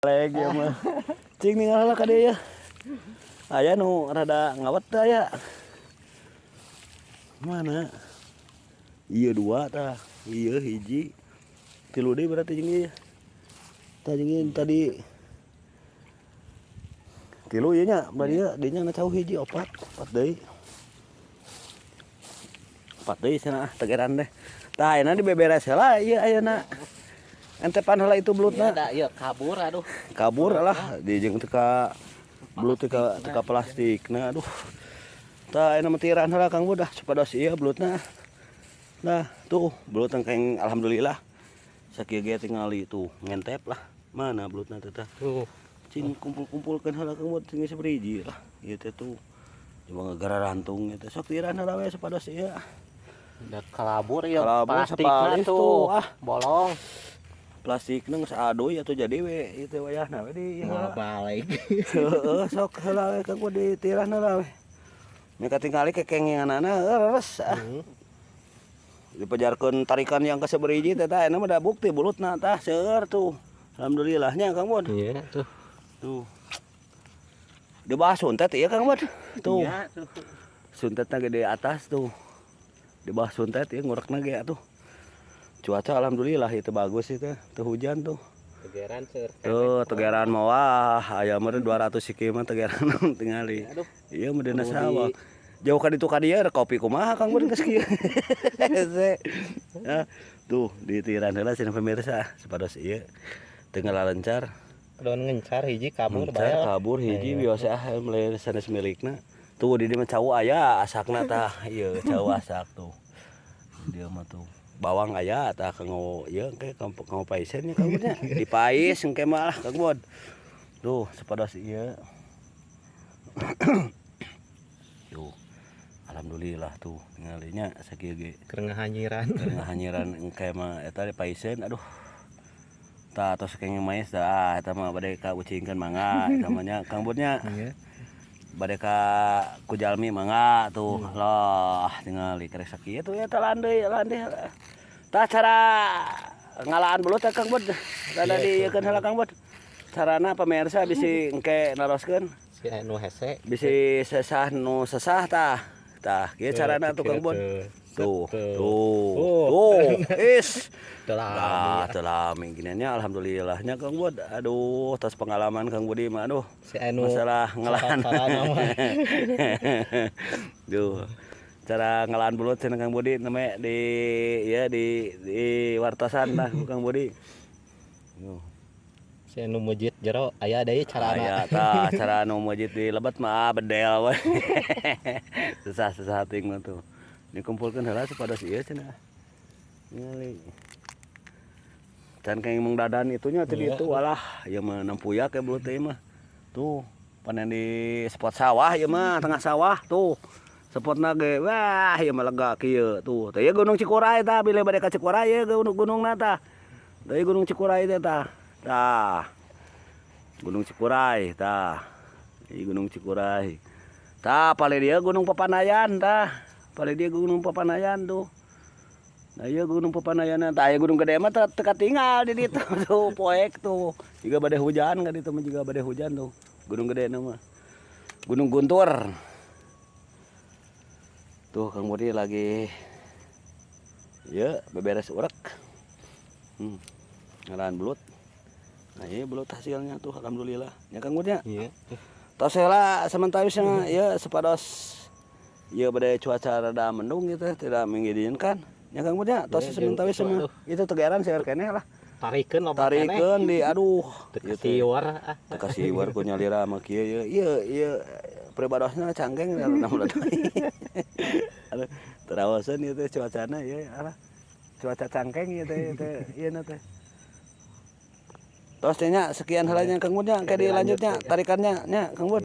Baleg ya mah. Cing ninggal heula ka dieu ya. Aya nu rada ngawet teh aya. Mana? Iya dua tah. Iya hiji. Tilu deui berarti jeung ieu. Tah jeung ieu tadi. Tilu ieu nya, bari ieu dinya na cau hiji opat, opat deui. Opat deui cenah ah tegeran deh. Tah ayeuna dibeberes heula ieu ayeuna. Entepan heula itu belutna. Iya, iya kabur aduh. Kabur lah di jeung teu ka belut teu ka plastikna, aduh. Tah ayeuna mah tiran heula, Kang Bud, ah supados ieu belutna. Nah, tuh belut engkeng alhamdulillah. Sakieu ge tingali tuh ngentep lah. Mana belutna teh tah? Tuh. Cing kumpul-kumpulkeun heula, Kang Bud, cing sabiji lah. Ieu teh tuh. Coba ngagararantung ieu teh, sok tiran heula we supados ieu. Udah kalabur ya. Kalabur plastikna sapalis tuh. Tuh, ah. Bolong. Plastikna geus aduy atuh jadi we ieu teh wayahna we di ieu Mau heula. Balik. Heeh, sok heula we, Kang Bud, ditiran heula we. Nya katingali kekenginganana leres ah. Dipajarkeun tarikan yang kasabariji teh tah ayeuna mah da bukti bulutna tah seueur tuh. Alhamdulillah nya, Kang Bud. Iya tuh. Tuh. Di bawah suntet ieu, Kang Bud. Tuh. Iya tuh. Suntetna gede atas tuh. Di bawah suntet ieu ngurekna ge atuh. Cuaca alhamdulillah itu bagus itu, teu hujan tuh. Tegeran seur. Tuh tegeran mah wah, aya mah 200 siki mah tegeran tingali. Aduh. Iya mah dina Perlu sawah. Jauh ka ditu ka dieu kopi kumaha, Kang Bud, geus kieu. Hese. Ah, tuh ditiran heula cenah pemirsa supados ieu teu ngalalencar. Daun ngencar hiji kabur. Ngencar bae. Kabur hiji biasa ah mulai sanes milikna. Tuh di dieu mah cau aya asakna tah, ieu cau asak tuh. Dieu mah tuh. Bawang aya tah kanggo ieu engke kanggo paisen nya, Kang Bud, nya. Dipais engke mah lah, Kang Bud. Tuh supados ieu. Tuh. Alhamdulillah tuh tingalinya sakieu ge. Keur ngahanyiran. Keur ngahanyiran engke mah eta dipaiseun, aduh. Tah tos kenging maes tah ah, eta mah bade ka ucingkeun mangga eta mah nya, Kang Bud, nya. Iya. Bade ka ku jalmi mangga tuh. Lah tingali karek sakieu tuh eta landeuy landeuy. Tah cara ngalaan belut teh, Kang Bud. Rada Iya, diieukeun heula, Kang Bud. Carana pamirsa bisi engke naroskeun. Si anu hese. Bisi sesah nu sesah tah. Tah kieu carana tuh, Kang Bud. Tuh, Tuh. tuh, Tuh. tuh, is. Teu lami. Tah, teu lami giniannya alhamdulillahnya, Kang Bud. Aduh, tos pengalaman Kang Budi mah aduh. Si anu Masalah ngelahan. Carana mah. Duh. Cara ngelahan belut cenah Kang Budi namanya di ya di wartosan lah ku Kang Budi. Duh. Si anu mujit jero aya deui carana. Aya tah cara anu mujit di lebet mah bedel we. Susah-susah ting mah tuh. Dikumpulkeun heula supados ieu cenah. Ningali. Can kayak mung dadan itunya tadi Iya. itu alah ieu mah nampuyak ya belut teh mah. Tuh panen di spot sawah ieu mah, tengah sawah tuh. Spotna ge wah ieu mah lega kieu tuh. Tah ieu Gunung Cikuray tah, bilih bade ka Cikuray ieu gunung gunungna tah. Tah ieu Gunung Cikuray teh tah. Tah. Gunung Cikuray tah. Ieu Gunung Cikuray. Tah palih dieu Gunung Papanayan tah. Palih dieu Gunung Papanayan tuh. Nah ieu Gunung Papanayan tah, aya Gunung Gede mah teu katinggal di ditu tuh poek tuh. Jiga bade hujan ka ditu mah, jiga bade hujan tuh. Gunung Gede mah. Gunung Guntur. Tuh Kang Budi lagi ya beberes urek. Ngalahan belut. Nah, ini belut hasilnya tuh alhamdulillah. Ya, Kang Budi, ya. Iya. Tos heula samentawis ya supados ya bade cuaca rada mendung gitu tidak mengizinkan. Ya, Kang Budi, ya, tos Iya, samentawis jeung mah. Itu tegeran seueur keneh lah. Tarikeun loba keneh. Tarikeun di aduh. Teu Ieu teh. kasiwar ah. Teu kasiwar ku nyalira mah kieu ieu. Ieu ieu pribadosna cangkeng aduh, terawaseun ieu teh cuacana ieu alah. Cuaca cangkeng ieu teh ieu na teh. Tos teh nya, sekian heula nya, Kang Bud, nya, engke dilanjutnya tarikannya nya, Kang Bud.